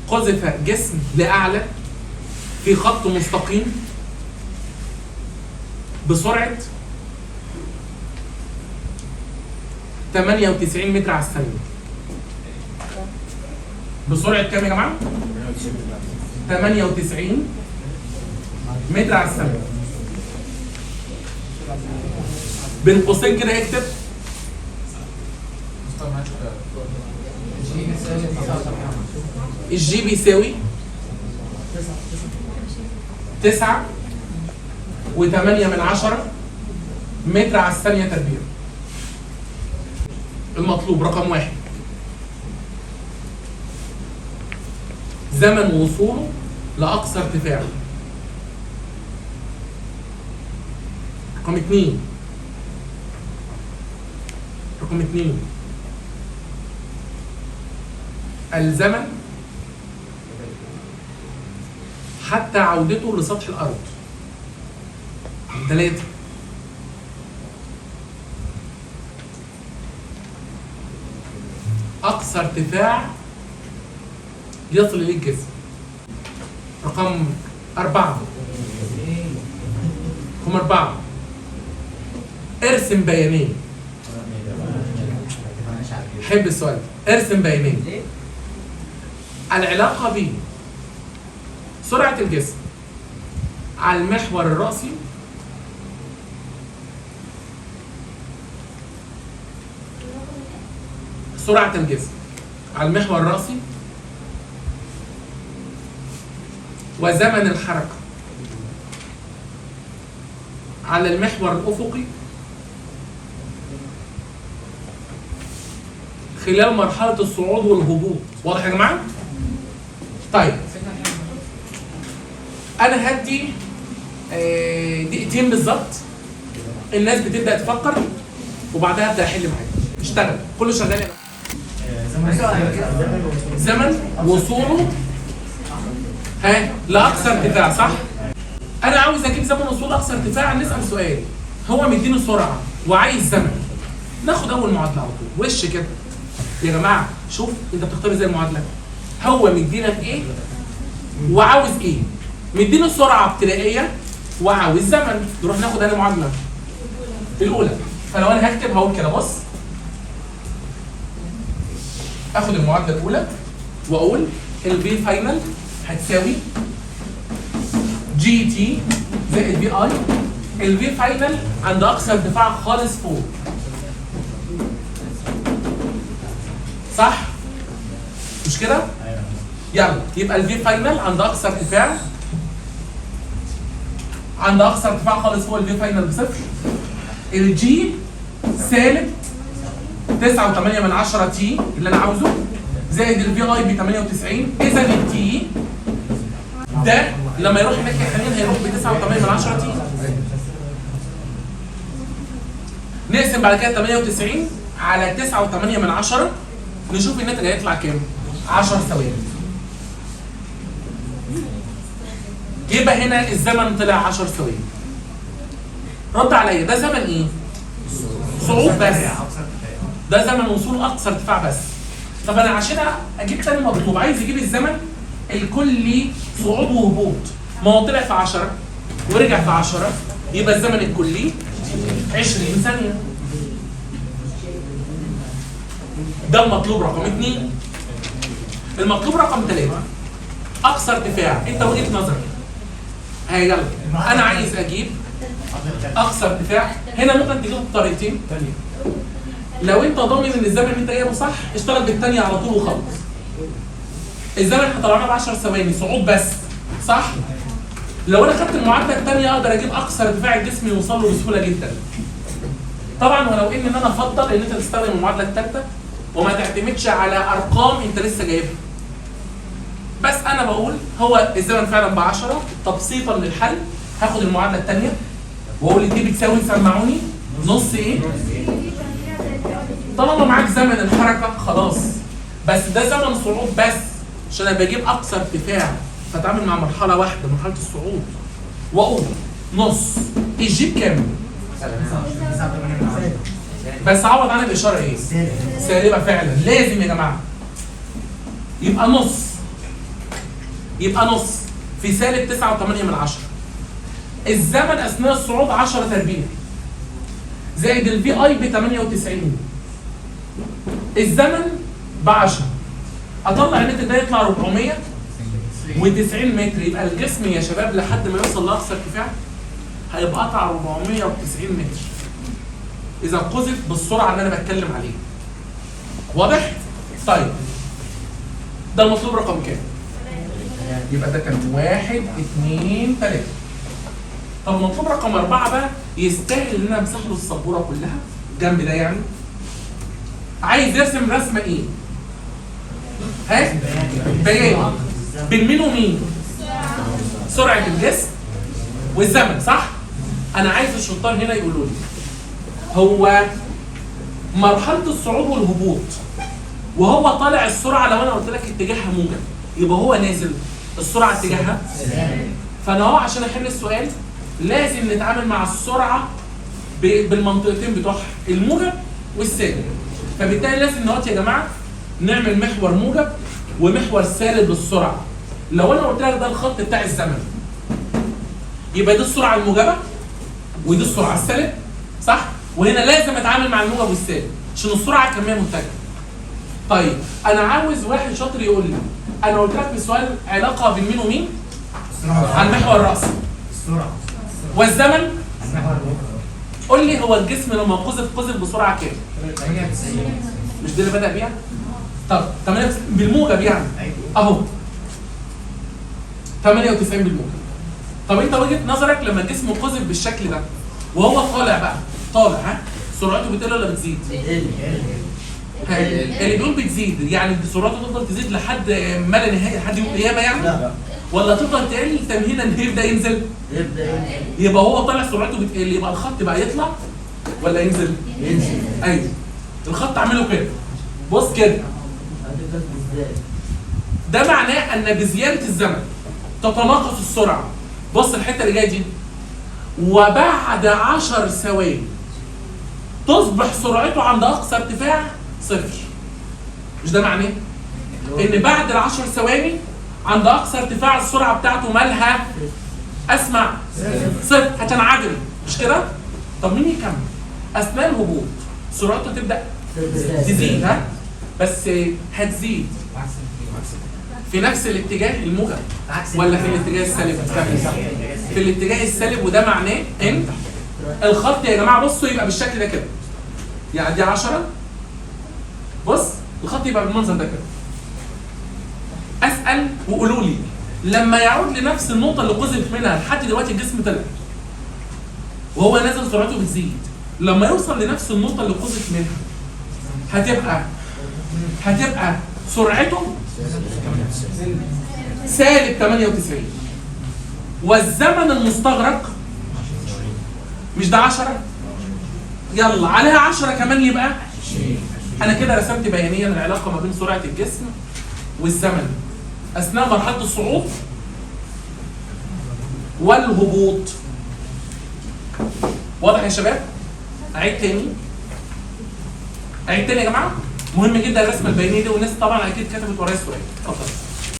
قذف جسم لأعلى في خط مستقيم بسرعة 98 متر على الثانية. بسرعة كام يا جماعة؟ 98 متر على الثانية. بين قوسين كده اكتب ال g بيساوي 9.8 متر على الثانية تربيع. المطلوب رقم 1 زمن وصوله لأقصى ارتفاع. رقم 2، رقم 2 الزمن حتى عودته لسطح الأرض. 3 أقصى ارتفاع يصل إليه الجسم. رقم 4، رقم 4 ارسم بيانين. حب السؤال، ارسم بيانين العلاقة بين سرعة الجسم على المحور الرأسي سرعة الجسم على المحور الرأسي وزمن الحركة على المحور الأفقي خلال مرحلة الصعود والهبوط. واضح يا جماعة؟ طيب أنا هدي دقيقتين بالظبط، الناس بتبدأ تفكر وبعدها أبدأ أحل معاك. اشتغل، كله شغال يا جماعة. زمن وصوله ها لأقصى ارتفاع، صح؟ أنا عاوز أجيب زمن وصول أقصى ارتفاع. نسأل سؤال، هو مديني سرعة وعايز زمن. ناخد أول معادلة على طول وش كده يا جماعة. شوف أنت بتختار إزاي المعادلة. هو مدينك إيه وعاوز إيه؟ مديني سرعة ابتدائية وعاوز زمن. نروح ناخد أنا معادلة الأولى. فلو أنا هكتب هقول كده، بص آخد المعادلة الأولى وأقول ال V final هتساوي g t زائد V i. ال V final عند اقصى ارتفاع خالص فوق، صح؟ مش كده؟ يلا يبقى ال V final عند اقصى ارتفاع، عند اقصى ارتفاع خالص فوق ال V final بصفر. ال g سالب 9.8 t اللي انا عاوزه زائد ال V i ب 98. اذا ال t ده لما يروح هناك يا حنين هيروح ب 9.8 t. نقسم بعد كده 98 على 9.8 نشوف الناتج هيطلع كام. 10 ثواني. يبقى هنا الزمن طلع 10 ثواني. رد عليا، ده زمن ايه؟ صعود بس، ده زمن وصول اقصى ارتفاع بس. طب انا عشان اجيب تاني مطلوب عايز اجيب الزمن الكلي صعود وهبوط. ما هو طلع في 10 ورجع في 10، يبقى الزمن الكلي 20 ثانية. ده المطلوب رقم 2. المطلوب رقم 3 اقصى ارتفاع. انت وجهة نظرك هاي، يلا انا عايز اجيب اقصى ارتفاع. هنا ممكن تجيبه بطريقتين. لو انت ضامن ان الزمن اللي انت جايبه صح اشتغل بالثانية على طول وخلص. الزمن احنا طلعناه ب 10 ثواني صعود بس، صح؟ لو انا خدت المعادلة الثانية اقدر اجيب اقصى ارتفاع الجسم يوصل له بسهولة جدا. طبعا ولو ان انا افضل ان انت تستخدم المعادلة الثالثة وما تعتمدش على ارقام انت لسه جايبها. بس انا بقول هو الزمن فعلا ب 10. تبسيطا للحل هاخد المعادلة الثانية واقول دي بتساوي، سمعوني، نص ايه؟ طالما معاك زمن الحركة خلاص، بس ده زمن صعود بس عشان انا بجيب اقصى ارتفاع، فتعامل مع مرحلة واحدة، مرحلة الصعود. واقول نص ال g بكام؟ بس عوض عنها باشارة ايه؟ سالبه فعلا، لازم يا جماعة. يبقى نص يبقى نص في سالب 9.8. الزمن اثناء الصعود 10 تربيع زائد ال Vi ب 98، الزمن ب 10. اطلع النت ده يطلع 490 متر. يبقى الجسم يا شباب لحد ما يوصل لاقصى ارتفاع هيبقى قطع 490 متر اذا قذف بالسرعة اللي انا بتكلم عليها. واضح؟ طيب ده المطلوب رقم كام؟ يبقى ده كان 1 2 3. طب المطلوب رقم 4 بقى يستاهل ان انا امسح له السبوره كلها جنب ده. يعني عايز يرسم رسمه ايه؟ ها؟ بياني بين مين ومين؟ سرعة الجسم والزمن، صح؟ انا عايز الشطار هنا يقولوا لي هو مرحلة الصعود والهبوط وهو طالع السرعة، لو انا قلت لك اتجاهها موجب يبقى هو نازل السرعة اتجاهها. فانا اهو عشان احل السؤال لازم نتعامل مع السرعة بالمنطقتين بتوعها الموجب والسالب. فبالتالي لازم نقعد يا جماعة نعمل محور موجب ومحور سالب للسرعه. لو انا قلت لك ده الخط بتاع الزمن يبقى دي السرعة الموجبة ودي السرعة السالب، صح؟ وهنا لازم اتعامل مع الموجب والسالب عشان السرعة كمية متجهة. طيب انا عاوز واحد شاطر يقول لي، انا قلت لك في السؤال علاقة بين مين ومين؟ على المحور الرأسي السرعة والزمن. قول لي هو الجسم لما قذف قذف بسرعة كام؟ 98. مش دي اللي بدأ بيها؟ طب 98 بالموجب يعني اهو 98 بالموجب. طب انت وجهة نظرك لما الجسم قذف بالشكل ده وهو طالع بقى، طالع ها، سرعته بتقل ولا بتزيد؟ اللي بيقول بتزيد، يعني سرعته تفضل تزيد لحد ما لا نهاية، لحد يوم القيامة يعني؟ لا، ولا تفضل تقل تمهيدا ان يبدا ينزل؟ يبقى هو طالع سرعته بتقل، يبقى الخط بقى يطلع ولا ينزل؟ ينزل. ايوه الخط عامله كده، بص كده، ده معناه ان بزيادة الزمن تتناقص السرعة. بص الحتة اللي جاية دي، وبعد 10 ثواني تصبح سرعته عند اقصى ارتفاع صفر. مش ده معناه؟ ان بعد ال10 ثواني عند اقصى ارتفاع السرعة بتاعته مالها؟ اسمع، صفر، هتنعدم، مش كده؟ طب مين يكمل؟ اثناء الهبوط سرعته تبدا تزيد، ها؟ بس هتزيد في نفس الاتجاه الموجب ولا في الاتجاه السالب؟ في الاتجاه السالب. وده معناه ان الخط يا جماعة بصوا يبقى بالشكل ده كده، يعني دي 10، بص الخط يبقى بالمنظر ده كده. اسال وقولوا لي لما يعود لنفس النقطة اللي قذف منها لحد دلوقتي الجسم طلع وهو نازل سرعته بتزيد، لما يوصل لنفس النقطة اللي قذف منها هتبقى سرعته سالب 98، والزمن المستغرق مش ده 10، يلا عليها 10 كمان، يبقى انا كده رسمت بيانيا العلاقة ما بين سرعة الجسم والزمن اثناء مرحلة الصعود والهبوط. واضح يا شباب؟ اعيد تاني، اعيد تاني يا جماعة، مهم جدا الرسمة البيانيه دي، والناس طبعا اكيد كتبت ورايا السؤال. اتفضل.